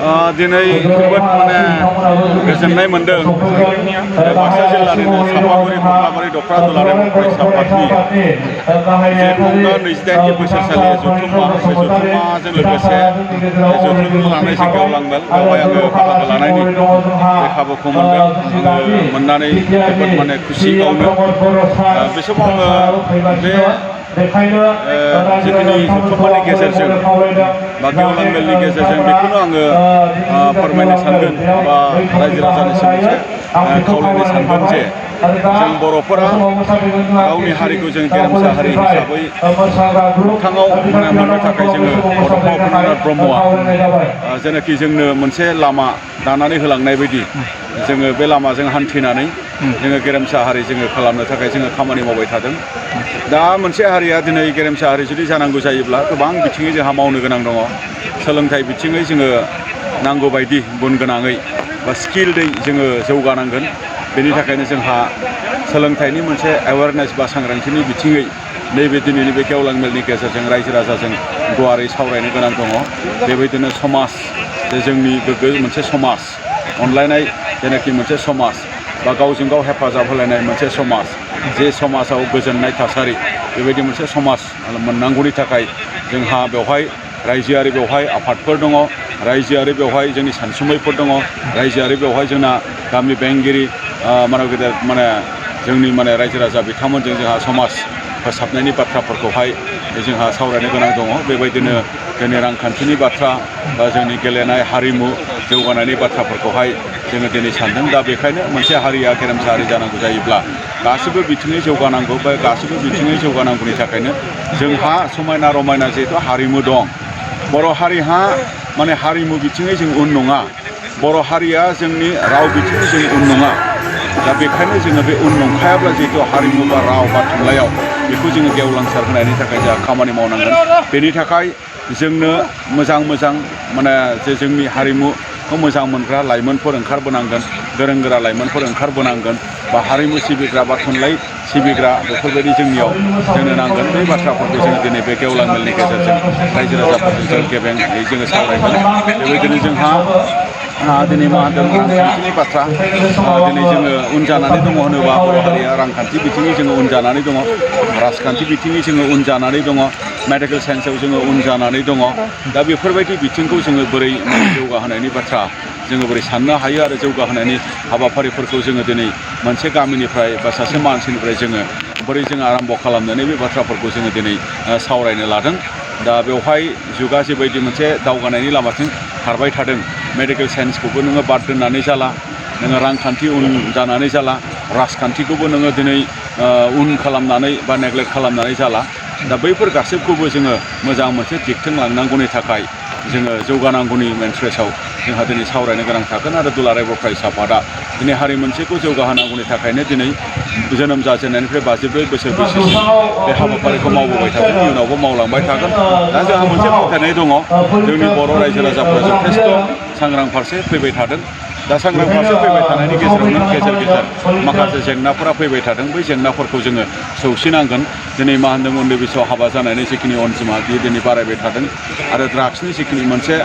दिनै जोबोद माने गोजोननाय मोनदों बाक्सा जिल्लानिनो सापागुरि कमलाबारि दख'रा दुलाराय बर' फरायसा आफादनि जे थुंगा 28थि बोसोरसालि जथुम्मा बे जथुम्माजों लोगोसे जथुम लानाय जे गेवलां मेल बेवहाय आङो बाहागो लानायनि बे खाबुखौ मोनदों आङो मोननानै जोबोद माने खुसि गावनो बे समाव आङो बे जिखिनि जथुम्मानि गेजेरजों बा गेवलां मेलनि गेजेरजों बेखौनो आङो फोरमायनो सानगोन बा रायजो राजानिसिम मोनसे खावलायनो सानगोन जे जों बर'फोरा गावनि हारिखौ जों गेरेमसा हारि हिसाबै मोगथाङाव मोननो थाखाय जोङो बड'फा उपेन्द्रनाथ ब्रह्मआ जेनाखि जोंनो मोनसे लामा दानानै होलांनाय बायदि जोङो बे लामाजों हान्थिनानै जोङो गेरेमसा हारि जोङो खालामनो थाखाय जोङो खामानि मावबाय थादों। दा मोनसे हारिया दिनै गेरेमसा हारि जुदि जानांगौ जायोब्ला गोबां बिथिङै जोंहा मावनो गोनां दङ। सोलोंथाइ बिथिङै जोङो नांगौ बायदि गुन गोनाङै बा स्किल्डै जोङो जौगानांगोन। बेनि थाखायनो जोंहा सोलोंथाइनि मोनसे एवारनेस बा सांग्रांथिनि बिथिङै नैबे दिनैनि बे गेवलां मेलनि गेजेरजों रायजो राजाजों गुवारै सावरायनो गोनां दङ। बेबायदिनो समाज जे जोंनि गोग्गो मोनसे समाज अनलायनाय जेनाखि मोनसे समाज बा गावजों गाव हेफाजाब होलायनाय मोनसे समाज जे समाजाव गोजोननाय थासारि बेबायदि मोनसे समाज मोननांगौनि थाखाय जोंहा बेवहाय रायजोआरि बेवहाय आफादफोर दङ, रायजोआरि बेवहाय जोंनि सानसुमैफोर दङ, रायजोआरि बेवहाय जोंना गामि बेंगिरि गेदेर माने जोंनि माने रायजो राजा बिथांमोनजों जोंहा समाज फोसाबनायनि बाथ्राफोरखौहाय जोंहा सावरायनो गोनां दङ। बेबायदिनो जोंनि रांखान्थिनि बाथ्रा बा जोंनि गेलेनाय हारिमु जौगानायनि बाथ्राफोरखौहाय जोङो दिनै सानदों। दा बेखायनो मोनसे हारिया गेरेमसा हारि जानांगौ जायोब्ला गासैबो बिथिङै जौगानांगौ बा गासैबो बिथिङै जौगानांगौनि थाखायनो जोंहा समायना रमायना जिहेथु हारिमु दं। बर' हारिहा माने हारिमु बिथिङै जों उन नङा, बर' हारिया जोंनि राव बिथिङै जों उन नङा। दा बेखायनो जोङो बे उन नंखायाब्ला जिहेतु हारिमु बा राव बा थुनलाइयाव बेखौ जोङो गेवलांसार होनायनि थाखाय जोंहा खामानि मावनांगोन। बेनि थाखाय जोंनो मोजां मोजां माने जे जोंनि हारिमुखौ मोजां मोनग्रा लाइमोनफोर ओंखारबोनांगोन, गोरों गोरा लाइमोनफोर ओंखारबोनांगोन बा हारिमु सिबिग्रा बा थुनलाइ सिबिग्रा बेफोरबायदि जोंनियाव जोंनो नांगोन। बै बाथ्राफोरखौ जोङो दिनै बे गेवलां मेलनि गेजेरजों रायजो राजाफोरजों जों गेबेङै जोङो सावरायगोन। बेबायदिनो जोंहा दिनै मा होनदों रांखान्थिनि बाथ्रा दिनै जोङो उन जानानै दङ होनोबा बर' हारिया रांखान्थि बिथिङै जोङो उन जानानै दङ, राजखान्थि बिथिङै जोङो उन जानानै दङ, मेडिकेल साइन्सआव जोङो उन जानानै दङ। दा बेफोरबायदि बिथिंखौ जोङो बोरै जौगाहोनायनि बाथ्रा जोङो बोरै साननो हायो आरो जौगाहोनायनि हाबाफारिफोरखौ जोङो दिनै मोनसे गामिनिफ्राय बा सासे मानसिनिफ्राय जोङो बोरै जोङो आराम्भ' खालामनानै बे बाथ्राफोरखौ जोङो दिनै सावरायनो लादों। दा बेवहाय जुगा जेबायदि मोनसे दावगानायनि लामाथिं खारबाय थादों, मेडिकेल साइन्सखौबो नोङो बाद दोननानै जाला, नोङो रांखान्थि उन जानानै जाला, राजखान्थिखौबो नोङो दिनै उन खालामनानै बा नेग्लेक्ट खालामनानै जाला। दा बैफोर गासैखौबो जोङो मोजां मोनसे दिगथिं लांनांगौनि थाखाय जोङो जौगानांगौनि इन्ट्रेस्टआव जोंहा दिनै सावरायनो गोनां थागोन। आरो दुलाराय बर' फरायसा आफादा दिनै हारि मोनसेखौ जौगाहोनांगौनि थाखायनो दिनै जोनोम जाजेननायनिफ्राय 52 बोसोर बैसोसिम बे हाबाफारिखौ मावबोबाय थागोन, इयुनावबो मावलांबाय थागोन। दा जोंहा मोनसे फोथायनाय दङ, जोंनि बर' रायजो राजाफोरा जथेस्थ' सांग्रां फारसे फैबाय थादों। दा सांग्रां फारसे फैबाय थानायनि गेजेरावनो गेजेर गेजेर माखासे जेंनाफोरा फैबाय थादों। बै जेंनाफोरखौ जोङो सौसिनांगोन। दिनै मा होनदों उन्दै बैसोआव हाबा जानायनि जिखिनि अनजिमा बियो दिनै बारायबाय थादों आरो ड्राग्सनि जिखिनि मोनसे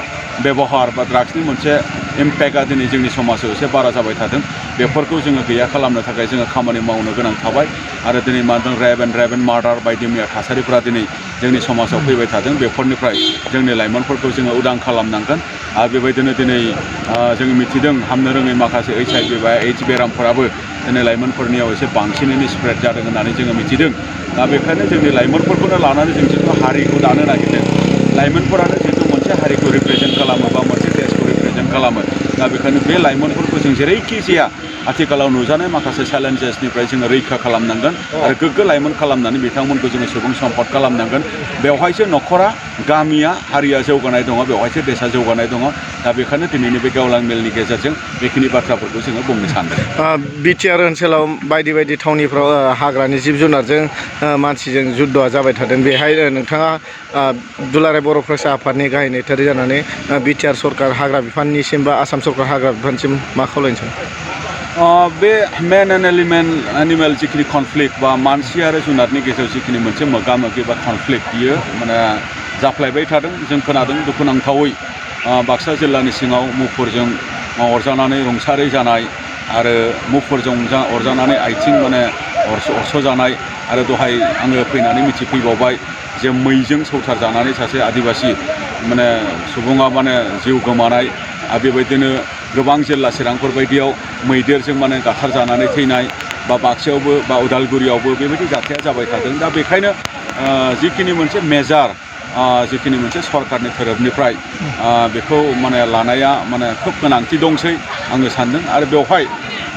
बेबहार बा ड्राग्सनि मोनसे इम्पेक्टआ दिनै जोंनि समाजाव एसे बारा जाबाय थादों। बेफोरखौ जोङो गैया खालामनो थाखाय जोङो खामानि मावनो गोनां थाबाय। आरो दिनै मा होनदों रेप एन्ड मार्डार बायदि मैया थासारिफोरा दिनै जोंनि समाजाव फैबाय थादों। बेफोरनिफ्राय जोंनि लाइमोनफोरखौ जोङो उदां खालामनांगोन। आरो बेबायदिनो दिनै जोङो मिथिदों हामनो रोङै माखासे HIV बा AIDS बेरामफोराबो दिनै लाइमोनफोरनियाव एसे बांसिनैनो स्प्रेड जादों होननानै जोङो मिथिदों। दा बेखायनो जोंनि लाइमोनफोरखौनो लानानै जों जिथु हारिखौ दानो नागिरदों, लाइमोनफोरानो जिथु मोनसे हारिखौ रिप्रेजेन्ट खालामो बा मोनसे देशखौ रिप्रेजेन्ट खालामो। दा बेखायनो बे लाइमोनफोरखौ जों जेरैखि जाया आथिखालाव नुजानाय माखासे चेलेन्जेसनिफ्राय जोङो रैखा खालामनांगोन आरो गोग्गो लाइमोन खालामनानै बिथांमोनखौ जोङो सुबुं सम्पद खालामनांगोन। बेवहायसो न'खरा, गामिया, हारिया जौगानाय दङ, बेवहायसो देशा जौगानाय दङ। दा बेखायनो दिनैनि बे गेवलां मेलनि गेजेरजों बेखिनि बाथ्राफोरखौ जोङो बुंनो सानदों। बिटिआर ओनसोलाव बायदि बायदि थावनिफ्राव हाग्रानि जिब जुनारजों मानसिजों जुद्धआ जाबाय थादों। बेहाय नोंथाङा दुलाराय बर' फरायसा आफादनि गाहाय नेहाथारि जानानै बिटिआर सरकार हाग्रा बिफाननिसिम बा आसाम सरकार हाग्रा बिफानसिम मा खावलायनो सानो? बे मेन एनिमेल जिखिनि कनफ्लिक्ट बा मानसि आरो जुनारनि गेजेराव जिखिनि मोनसे मोगा मोगि बा कनफ्लिक्ट बियो माने जाफ्लायबाय थादों। जों खोनादों दुखुनांथावै बाक्सा जिल्लानि सिङाव मुफुरजों अरजानानै रुंसारि जानाय आरो मुफुरजों अरजानानै आथिं माने अरस'जानाय आरो दहाय आङो फैनानै मिथिफैबावबाय जे मैजों सौथारजानानै सासे आदिबासि माने सुबुङा माने जिउ गोमानाय आरो बेबायदिनो गोबां जिल्ला चिरांफोर बायदियाव मैदेरजों माने गाथारजानानै थैनाय बा बाक्सायावबो बा उदालगुरियावबो बेबायदि जाथाया जाबाय थादों। दा बेखायनो जिखिनि मोनसे मेजार जिखिनि मोनसे सरकारनि थोरोबनिफ्राय बेखौ माने लानाया माने खोब गोनांथि दंसै आङो सान्दों। आरो बेवहाय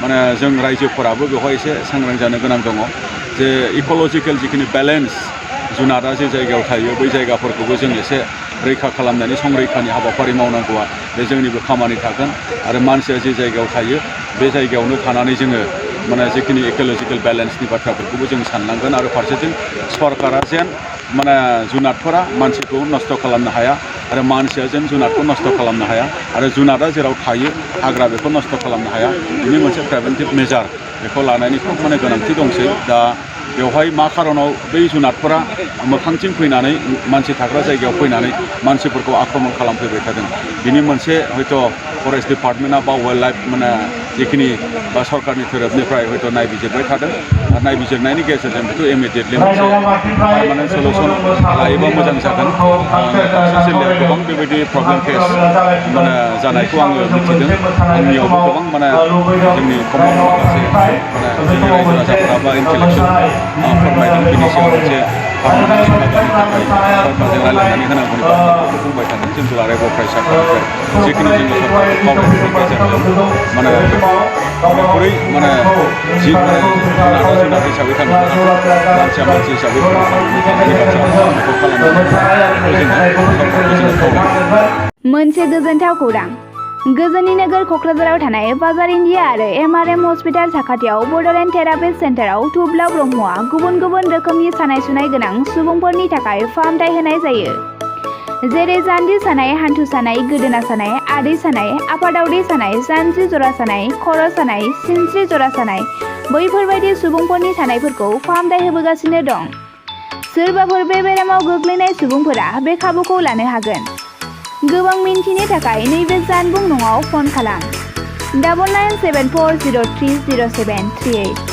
माने जों रायजोफोराबो बेवहाय एसे सांग्रां जानो गोनां दङ जे इक'लजिकेल जिखिनि बेलेन्स जुनारा जे जायगायाव थायो बै जायगाफोरखौबो जों एसे रैखा खालामनानै संरैखानि हाबाफारि मावनांगौआ बे जोंनिबो खामानि थागोन। आरो मानसिया जे जायगायाव थायो बे जायगायावनो थानानै जोङो माने जिखिनि इक'लजिकेल बेलेन्सनि बाथ्राफोरखौबो जों साननांगोन। आरो फारसेथिं सरकारा जेन माने जुनादफोरा मानसिखौ नस्थ' खालामनो हाया आरो मानसिया जेन जुनादखौ नस्थ' खालामनो हाया आरो जुनादा जेराव थायो हाग्रा बेखौ नस्थ' खालामनो हाया बिनि मोनसे प्रिभेन्टिभ मेजार बेखौ लानायनि खोब माने गोनांथि दंसै। दा बेवहाय मा खारनाव बै जुनादफोरा मोखांथिं फैनानै मानसि थाग्रा जायगायाव फैनानै मानसिफोरखौ आक्रमण खालामफैबाय थादों बिनि मोनसे हयथ' फरेस्ट डिपार्टमेन्टआ बा वाइल्ड लाइफ माने जिखिनि बा सरकारनि थोरोबनिफ्राय हयथ' नायबिजिरबाय थादों आरो नायबिजिरनायनि गेजेरजों बेखौ इमिडियेटलि मोनसे पार्मानेन्ट सलुसन लायोबा मोजां जागोन। बाक्सा जिल्लायाव गोबां बेबायदि प्रब्लेम फेस माने जानायखौ आङो मिथिदों। आंनियावबो गोबां माने जोंनि कमन माखासे माने जोंनि रायजो राजाफोरा बा इन्टेलेक्सुयेल फोरमायदों बिनि सायाव मोनसे पार्मानेन्ट समाधाननि थाखाय सरकारजों रायज्लायनानै होनांगौनि बाथ्राफोरखौ बुंबाय थादों। जों दुलाराय बर' फरायसा आफादनिफ्राय जिखिनि जोङो सरकारखौ खावलायनायनि गेजेरजों माने बेखौ बोरै माने जुनादा जुनाद हिसाबै थांनानै थागोन मानसिया मानसि हिसाबै थांनानै थानायनि बाथ्रा बेखौ खालामनानै बेखौ जोङो सरकारखौ जोङो खावलायो। मोनसे गोजोनथाव खौरां। गोजोननि नोगोर क'क्राझाराव थानाय बाजार इन्डिया आरो MRM हस्पिटाल साखाथियाव बड'लेण्ड थेरापिस्ट सेन्टाराव थुब्ला ब्रह्मआ गुबुन गुबुन रोखोमनि सानाय सुनाय गोनां सुबुंफोरनि थाखाय फाहामथाय होनाय जायो। जेरै जान्जि सानाय, हान्थु सानाय, गोदोना सानाय, आदै सानाय, आफादावदै सानाय, जानजि जरा सानाय, खर' सानाय, सिनस्रि जरा सानाय बैफोरबायदि सुबुंफोरनि सानायफोरखौ फाहामथाय होबोगासिनो दं। सोरबाफोर बे बेरामाव गोग्लैनाय सुबुंफोरा बे खाबुखौ लानो हागोन। गोबां मिन्थिनो थाखाय नैबे जानबुं नङाव फन खालाम 9974030738।